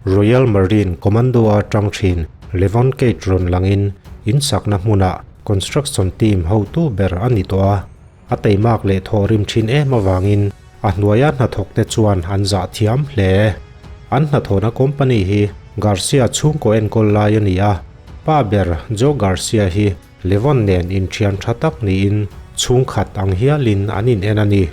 Royal Marine Commando-a tang thin Levon Cage rawn langin in sakna hmunah construction team hotu ber a ni tawh a. A teimak leh thawhrim thin em avangin a hnuaia hnathawkte chuan an zah thiam hle. An hnathawhna company hi Garcia chhungkaw enkawl lai a ni a, pa ber Joe Garcia hi Levon nen inthian tha tak niin chhungkhat ang hialin an inen a ni.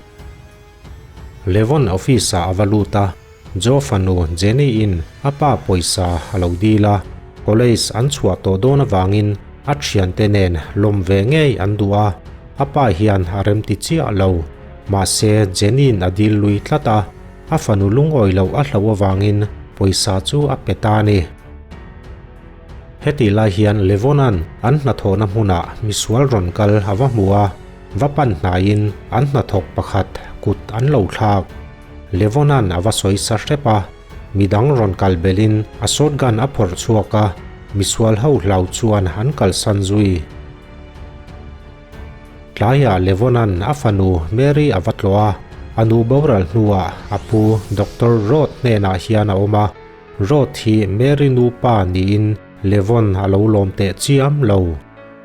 Levon office-ah a va lut a, Joe fanu Jenny-in a pa pawisa a lo dil a, college an chhuah tawh dawn avangin a thiante nen lawm ve ngei an duh a, a pa hian a remti chiah lo. Mahse, Jenny-in a dil lui tlat a, a fanu lungawi loh a hloh avangin pawisa chu a pe ta a ni. Hetih lai hian Levona'n an hnathawhna hmunah misual rawn kal a va hmu a, va pan hnaiin an hnathawk pakhat kut an lo thlak. Levona'n a va sawi sa hrep a, midang rawn kal belhin a shotgun a phawrh chhuak a, misual ho hlau chuan an kalsan zui. Tlaiah Levona'n a fanu Mary a va tlawh a, a nu boral hnuah a pu Doctor Roth hnenah hian a awm a, Roth hi Mary nupa niin Levon a lo lawm teh chiam lo.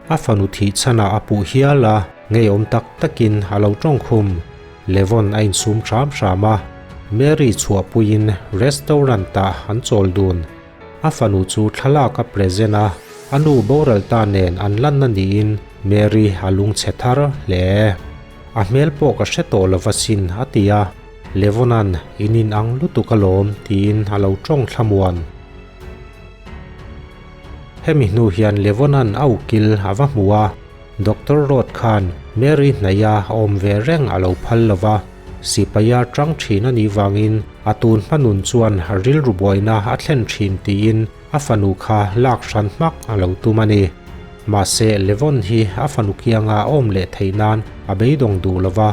A fanu thih chhanah a puh hial a, ngeiawm tak takin a lo tawng khum. Levon a insum hram hram a, Mary chhuahpuiin restaurant-ah an chawl dun. A fanu chu thlalak a present a, a nu boral ta nen an lanna niin Mary a lungchhe thar hle. A hmel pawh ka hre tawh lova sin, a ti a. Levona'n in in ang lutuk alawm tiin a lo tawng thlamuan. Hemi hnu hian Levona'n a ukil a va hmu a, Doctor Roth khan Mary hnaia a awm ve reng a lo phal lo va, sipaia tang thin a nih vangin a tun hma nun chuan rilru buaina a thlen thin tiin a fanu kha lak hran hmak a lo tum a ni. Mahse Levon hi a fanu kianga a awm leh theih nan a beidawng duh lo va.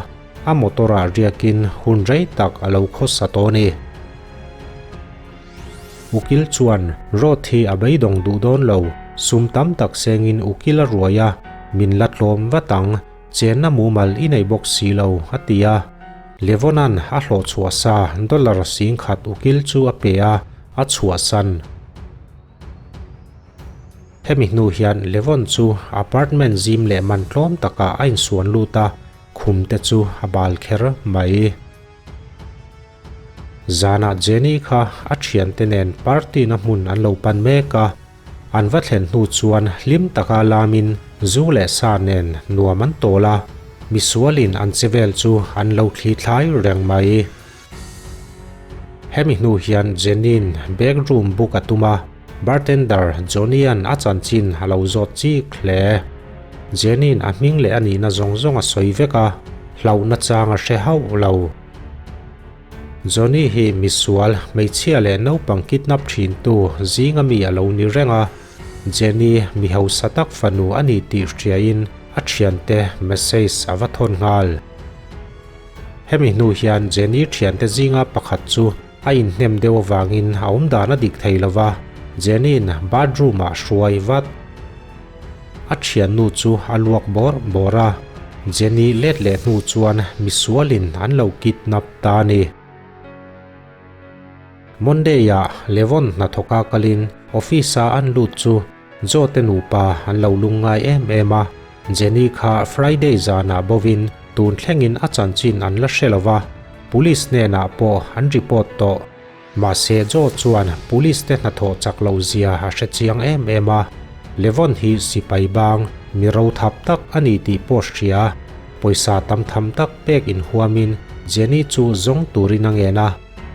A motor ah riakin hun rei tak a lo khawsa tawh a ni. Ukil chuan road hi a beidawng duh dawn lo, sum tam tak sengin ukil a ruai a, min la tlawm vat ang, chenna mumal i nei bawk si lo, a ti a. Levona'n a hlawh chhuah sa dollar 10,000 ukil chu a pe a, a chhuahsan. Hemi hnu hian Levon chu apartment zim leh man tlawm takah a insuan lut a, khum te chu a bal kher mai. Zanah Jenny kha a thiante nen party na hmun an lo pan mek a, an va thlen hnu chuan hlim taka lamin zu leh sa nen nuam an tawl a, misualin an che vel chu an lo thli thlai reng mai. Hemi hnu hian Jenny-in back room book a tum a, bartender Johnny-a'n a chanchin a lo zawt chik hle. Jenny-in a hming leh a nihna zawng zawng a sawi vek a, hlauhna chang a hre hauh lo. Johnny hi misual, hmeichhia leh naupang kidnap thintu zinga mi a lo ni reng a, Jenny mi hausa tak fanu a ni tih hriain a thiante message a va thawn nghal. Hemi hnu hian Jenny thiante zinga pakhat chu a inhnem deuh avangin a awm dan a dik thei lo va, Jenny-in bathroom-ah hruai vat. A thiannu chu a luak bawr bawr a, Jenny let leh hnu chuan misualin an lo kidnap ta a ni. Monday-ah Levon hnathawka kalin office-a an lut chu Joe te nupa an lo lungngai em em a, Jenny kha Friday zanah bovin tun thlengin a chanchin an la hre lo va, Police hnenah pawh an report tawh. Mahse Joe chuan Police te hnathawh chak loh zia a hre chiang em em a, Levon hi sipai bang mi rothap tak a ni tih pawh hria, pawisa tam tham tak pek inhuamin Jenny chu zawng turin a ngen a.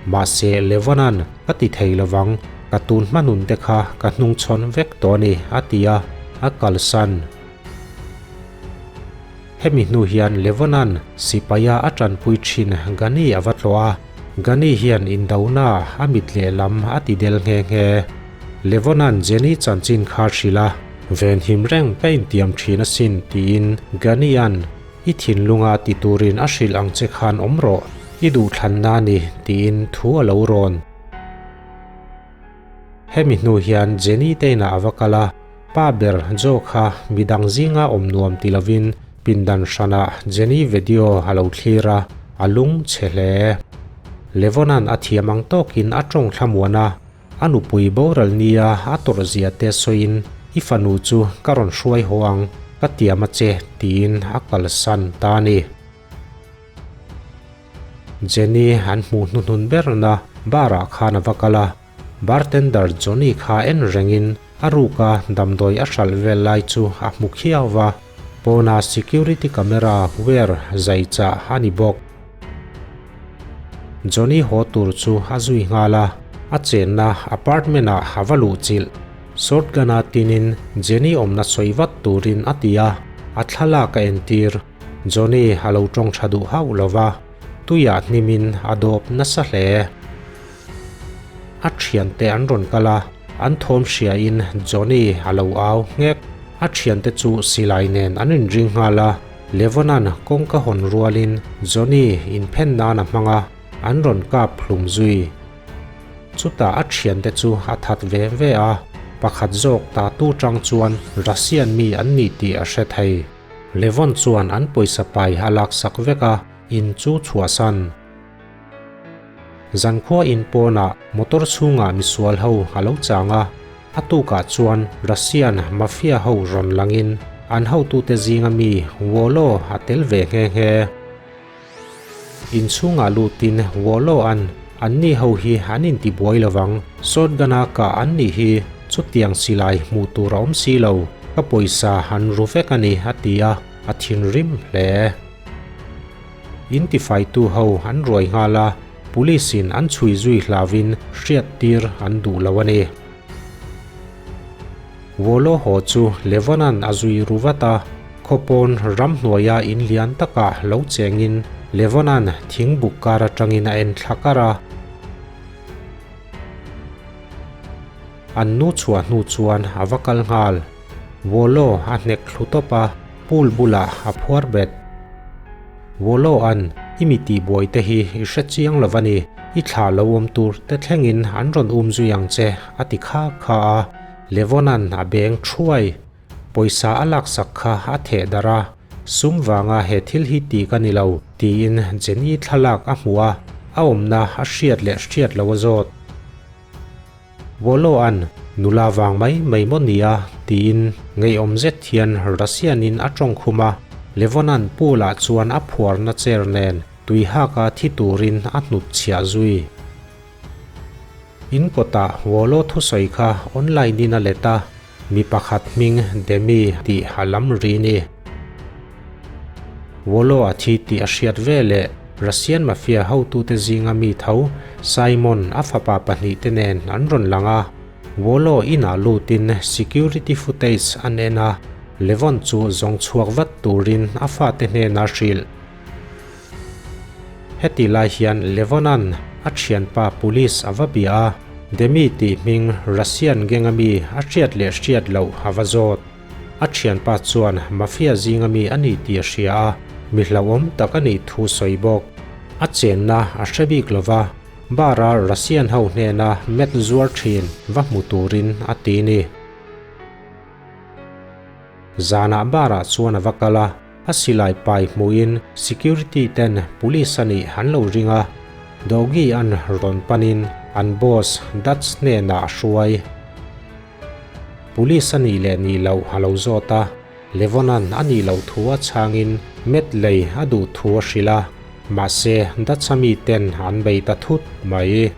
Mahse Levona'n ka ti thei lovang, ka tun hma nun te kha ka hnungchhawn vek tawh a ni, a ti a, a kalsan. Hemi hnu hian Levona'n sipaia a tanpui thin Gani a va tlawh a, Gani hian indona a mit lehlam a ti del nghe nghe. Levona'n Jenny chanchin kha hrilh a, venhim reng ka intiam thin asin tiin Gani-a'n I thinlunga ti turin a hrilh ang che khan awm rawh, i duhthlanna a ni, tiin thu a lo rawn. Hemi hnu hian Jenny te inah a va kal a, pa ber Joe kha midang zinga awm nuam ti lovin pindan hranah Jenny video a lo thlir a, a lung chhe hle. Levona'n a thiam ang tawkin a tawng thlamuan a. A nupui boral nia a tawrhzia te sawiin, I fanu chu ka rawn hruai haw ang, ka tiam a che, tiin a kalsan ta a ni. Jenny an hmuh hnuhnun berna bar-ah khan a va kal a, bartender Johnny kha en rengin a ruka damdawi a hralh vel lai chu a hmu khiau va, pawna security camera wire zai chah a ni bawk. Johnny haw tur chu a zui nghal a, a chenna apartment-ah a va luh chilh. Shotgun-a tinin Jenny awmna sawi vat turin a ti a, a thlalak a entir. Johnny a lo tawng tha duh hauh lo va, tuiah hnimin a dawp nasa hle. A thiante an rawn kal a, an thawm hriain Johnny a lo au nghek. A thiante chu silai nen an inring nghal a, Levona'n kawngka hawn rualin Johnny inphen nan a hmang a, an rawn kap hlum zui. Chutah a thiante chu a that ve ve a, pakhat zawk tatu tang chuan Russian mi an ni tih a hre thei. Levon chuan an pawisa pai a laksak vek a, in chu chhuahsan. Zankhua in pawnah motor chhungah misual ho a lo chang a, a tukah chuan Russian mafia ho rawn langin an hotute zinga mi Wolo a tel ve nghe nghe. Inchhungah lutin Wolo an anni ho hi an intibuai lovang, shotgun-a kah an nih hi chutiang silai hmuh tur a awm si lo, ka pawisa an ru vek a ni a ti a, a thinrim hle. In tifaitu ho an ruai nghal a, police in an chhui zui hlauvin hriat tir an duh lo a ni. Wolo haw chu Levonan a zui ru vat a, khawpawn ramhnuaia in lian takah lo chengin Levonan thingbuk kar atangin a en thla kar a. An nu chhuah hnu chuan a va kal nghal. Wolo a hnek thlu tawp a, pool bulah a phuar bet. Wolo an, I mi tihbuai te hi i hre chiang lo va ni, i thla lo awm tur te thlengin an rawn um zui ang che, a ti kha kha a. Levona'n a beng thuai. Pawisa a laksak kha a theh darh a, sum vanga he thil hi ti ka ni lo, tiin Jenny thlalak a hmu a, a awmna a hriat leh hriat lo a zawt. Woloa'n nula vang mai mai maw nia tiin ngeiawm zet hian Russian-in a tawng khum a, Levona'n pool-ah chuan a phuarna chair nen tui haka thi turin a hnut chhiah zui. In kawtah Wolo thusawi kha online-in a let a, mi pakhat hming Demi tih a lam ri ni. Wolo a thi tih a hriat veleh Russian Mafia hotute zinga mi tho Simon a fapa pahnihte nen an rawn lang a, Wolo inah lutin security footage an en a, Levon chu zawng chhuak vat turin a fate hnena hrilh. Heti lai hian Levona'n a thianpa police a va bia a, Demi tih hming Russian gang ami a hriat leh hriat loh a va zawt. A thianpa chuan mafia zinga mi a ni tih a hria a, mi hlauhawm tak a nih thu sawi bawk. A chenna a hre bik lo va, bar-a Russian ho hnena meth zuar thin va hmu turin a ti ni. Zanah bar-ah chuan a va kal a, a silai pai hmuhin security ten police a nih an lo ring a, Doggy an rawn panin an boss Dutch hnenah a hruai. Police a nih leh nih loh a lo zawt a, Levona'n a nih loh thu a chhangin Matt lei a duh thu a hrilh a, mahse Dutch-a miten an bei ta thut mai.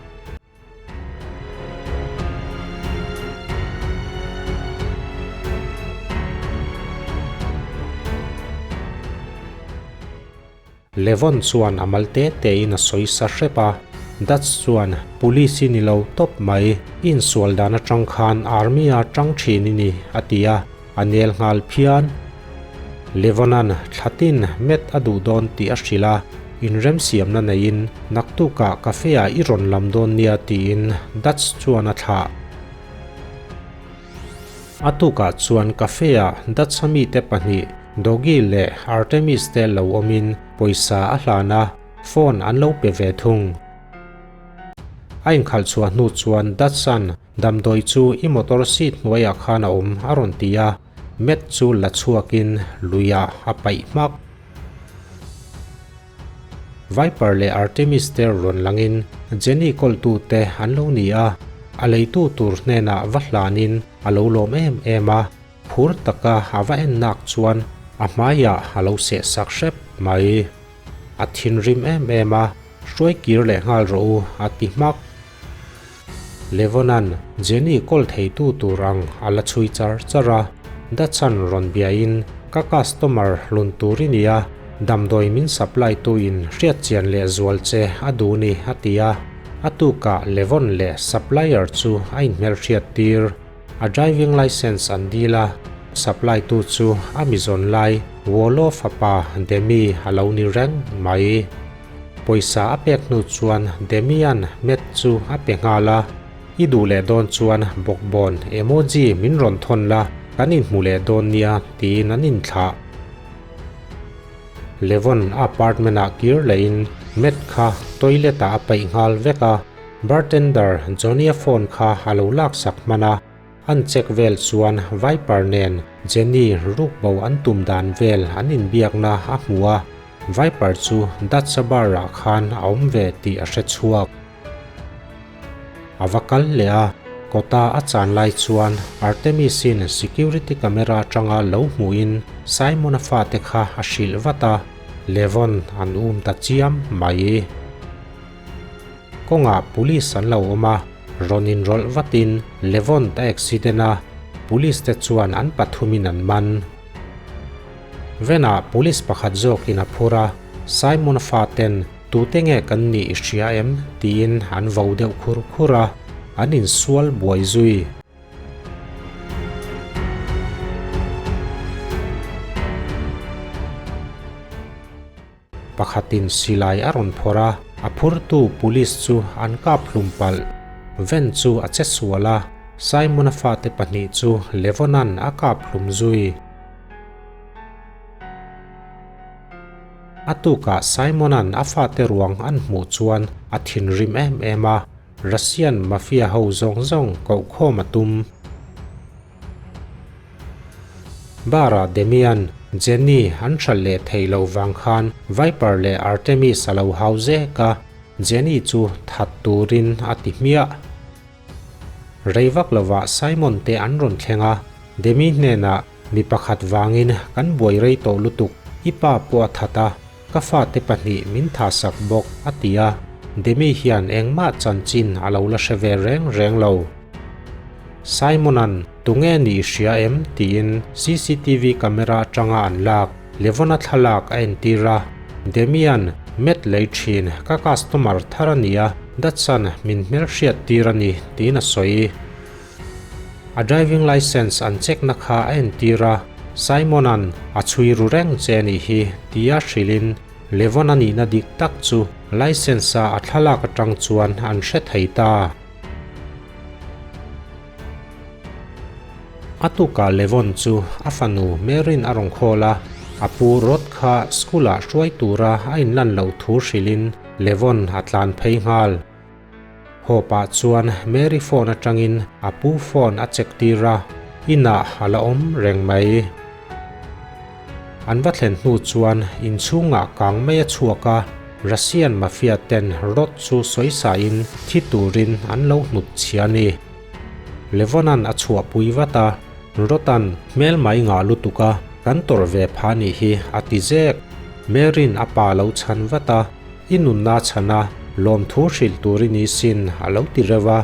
Levon chuan a mal te te in a sawi sa hrep a, Dutch chuan Police i ni lo tawp mai, i insual dan atang khan Army a tang thin i ni a ti a, a nel nghal phian. Levona'n thlatin met a duh dawn tih a hrilh a, inremsiamna neiin naktukah cafe ah i rawn lam dawn nia tiin Dutch chuan a thlah. A tukah chuan cafe-ah Dutch-a mite pahnih Doggy leh Artemis te lo awmin pawisa a hlan a, phone an lo pe ve thung. A inkhalh chhuah hnu chuan Dutch-a'n damdawi chu i motor seat hnuaiah khan a awm a rawn ti a, Matt chu la chhuakin luiah a paih hmak. Viper leh Artemis te rawn langin Jenny kawltu te an lo ni a. A leitu tur hnenah va hlanin a lo lawm em em a, phur taka a va en nak chuan a hmaiah a lo seh sak hrep mai. A thinrim em em a, Hruai kir leh nghal rawh u, a ti hmak. Levonan Jenny kawl theitu tur ang a la chhui char char a, Datsan rawn biain ka customer hlun tur i nia, damdawi min supply tu in hriatchian leh zual che a duh ni a ti a, a tukah Levon leh supplier chu a inhmelhriat tir. A driving licence an dil a, supply tu chu a mizawn lai Wolo fapa Demi a lo ni reng mai. Pawisa a pek hnu chuan Demian met chu a pe nghal a, I duh leh dawn chuan bawkbawn emoji min rawn thawn la, kan inhmu leh dawn nia tiin an inthlah. Levon a apartment ah kir lehin met kha toilet ah a paih nghal vek a, bartender Johnny-a phone kha a lo laksak hman a. An check vel chuan Viper nen Jenny rukbo an tum dan vel an inbiakna a hmu a, Viper chu Datsa bar ah khan a awm ve tih a hre chhuak. A va kal leh a, kawta a chan lai chuan Artemis-in security camera atanga lo hmuhin Simon-a fate kha a hrilh vat a, Levon an um ta chiam mai. Kawngah police an lo awm a, rawn inrawlh vatin Levon a accident a, police te chuan an pathumin an man. Venah police pakhat zawkin a phur a, Simon faten tute nge kan nih i hria em? tiin an vo deuh khur khur a, an insual buai zui. Pakhatin silai a rawn phawrh a, a phurtu police chu an kap hlum palh. Van chu a che sual a, Simon-a fate pahnih chu Levona'n a kap hlum zui. A tukah Simon-a'n a fate ruang an hmuh chuan a thinrim em em a, Russian mafia ho zawng zawng kohkhawm a tum. Bar-ah Demian, Jenny an hralh leh theih loh vang khan Viper leh Artemis a lo hau zek a, Jenny chu that turin a ti hmiah. Rei vak lovah Simon te an rawn thleng a, Demi hnenah mi pakhat vangin kan buai rei tawh lutuk, i pa pawh a that a, ka fate pahnih min thasak bawk a ti a, Demi hian engmah chanchin a lo la hre ve reng reng lo. Simon-a'n Tunge nih i hria em? tiin cctv camera atanga an lak Levon-a thlalak a entir a, Demi-a'n Met lei thin, ka customer thar a nia, Datsan min hmelhriat tir a ni tiin a sawi. A driving licence an check na kha a entir a, Simon-a'n a chhui ru reng che a nih hi tia hrilhin Levon-a nihna dik tak chu licence-a a thlalak atang chuan an hre thei ta. A tukah Levon chu a fanu Merin a rawn khawl a, a pu Rod kha school-ah hruai tura a inlan loh thu hrilhin Levon a tlan phei nghal. Haw pah chuan Mary phone atangin a pu phone a check tir a, inah a la awm reng mai. An va thlen hnu chuan inchhungah kang mai a chhuak a, Russian mafia ten Rod chu sawisain thi turin an lo hnut chhia a ni. Levona'n a chhuahpui vat a, Roda'n hmel mai ngah lutuk a, kan tawrh ve pha nih hi a ti zek. Mary'n a pa lo chhan vat a, I nunna chhana lawmthu hrilh tur i ni sin a lo ti reuh a.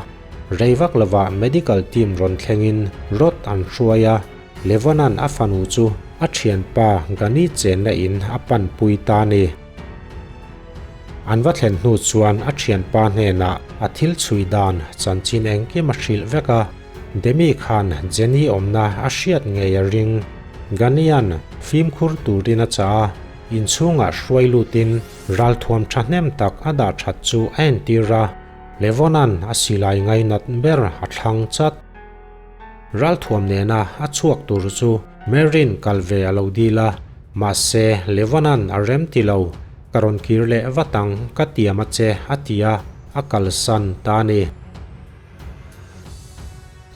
Rei vak lovah medical team rawn thlengin Rod an hruai a, Levona'n a fanu chu a thianpa Gani chenna in a panpui ta a ni. An va thlen hnu chuan a thianpa hnenah a thil chhui dan chanchin engkim a hrilh vek a, Demi khan Jenny awmna a hriat ngei a ring. Gania'n fimkhur turin a chah a, inchhungah hruai lutin ralthuam thahnem tak a dah that chu a entir a, Levona'n a silai ngainat ber a thlang chat. Ralthuam nena a chhuak tur chu Merin kal ve a lo dil a, mahse Levona'n a rem ti lo, ka rawn kir leh vat ang ka tiam a che a ti a, a kalsan ta a ni.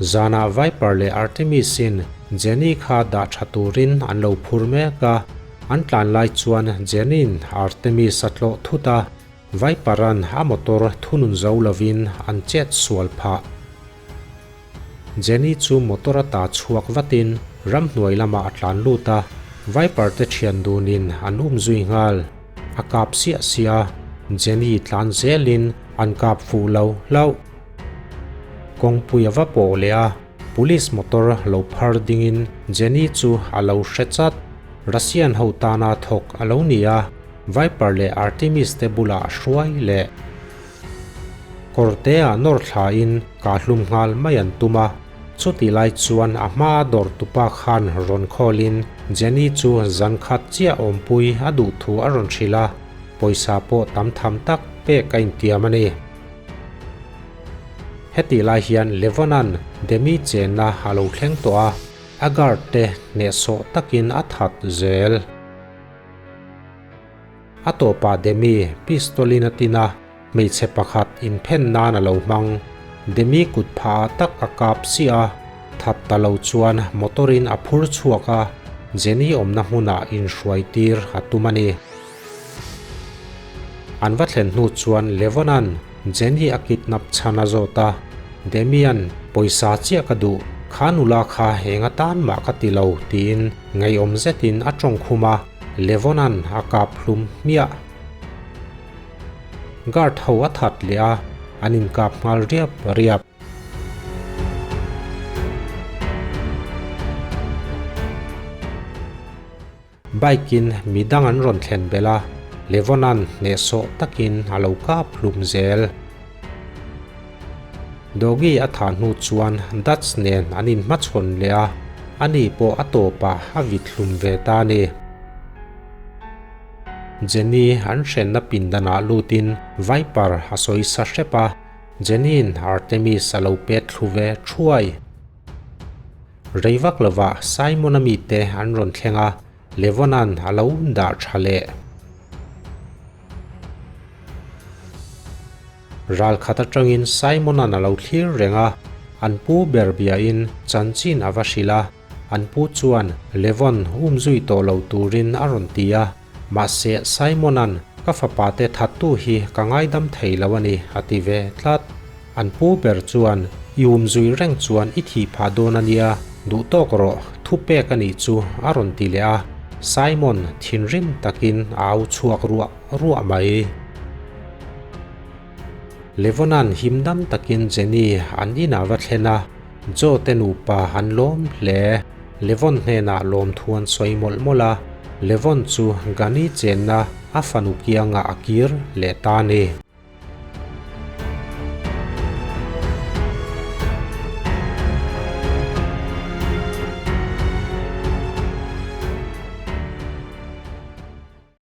Zanah Viper leh Artemis-in Jenny kha dah tha turin an lo phur mek a, an tlan lai chuan Jenny-in Artemis a tlawh thut a, Viper-a'n a motor thunun zo lovin an chet sual phah. Jenny chu motor ata chhuak vatin ramhnuai lamah a tlan lut a, Viper te thian dunin an um zui nghal. A kap siah siah a, Jenny tlan zelin an kap fuh lo hlauh. Kawngpui a va pawh leh a, Police motor lo phar dingin Jenny chu a lo hre chat. Russian ho tana thawk a lo ni a, Viper leh Artemis te bulah a hruai leh. Kawrtea nawr thlain kahlum nghal mai an tum a, chutih lai chuan a hmaa dawr tupa khan rawn khawlin Jenny chu zan khat chiah awmpui a duh thu a rawn hrilh a, pawisa pawh tam tham tak pek a intiam a ni. Hetih lai hian Levona'n Demi chenna a lo thleng tawh a, a guard te hnehsawh takin a that zel. A tawpah Demi pistol-in a tin a, hmeichhe pakhat inphen nan a lo hmang. Demi kut phah ah tak a kap siah a, that ta lo chuan motor-in a phur chhuak a, Jenny awmna hmunah inhruai tir a tum a ni. An va thlen hnu chuan Levona'n Jenny a kidnap chhan a zawt a, Demi-a'n pawisa chiah ka duh, kha nula kha eng atan mah ka ti lo tiin ngeiawm zetin a tawng khum a. Levona'n a kap hlum hmiah. Guard ho a that leh a, an inkap nghal riap riap. Bike in midang an rawn thlen belh a, Levona'n hnehsawh takin a lo kap hlum zel. Doggy a thah hnu chuan Dutch nen an inhmachhawn leh a, ani pawh a tawpah a vit hlum ve ta a ni. Jenny an hrenna pindanah lutin Viper a sawi sa hrep a, Jenny-in Artemis a lo pet thlu ve thuai. Rei vak lovah Simon-a mite an rawn thleng a, Levona'n a lo dah tha leh. Ral khat atangin Simon-a'n a lo thlir reng a, an pu ber biain chanchin a va hrilh a, an pu chuan Levon um zui tawh lo turin a rawn ti a, mahse Simon-a'n ka fapa te thattu hi ka ngaidam thei lo a ni a ti ve tlat. An pu ber chuan i um zui reng chuan i thih phah dawn a nia, duh tawk rawh, thu pek a nih chu a rawn ti leh a, Simon thinrim takin a au chhuak ruah ruah mai. Levona'n himdam takin Jenny an inah va thlen a, Joe te nupa an lawm hle. Levon hnenah lawmthu an sawi mawlh mawlh a, Levon chu Gani chenna a fanu kiangah a kir leh ta a ni.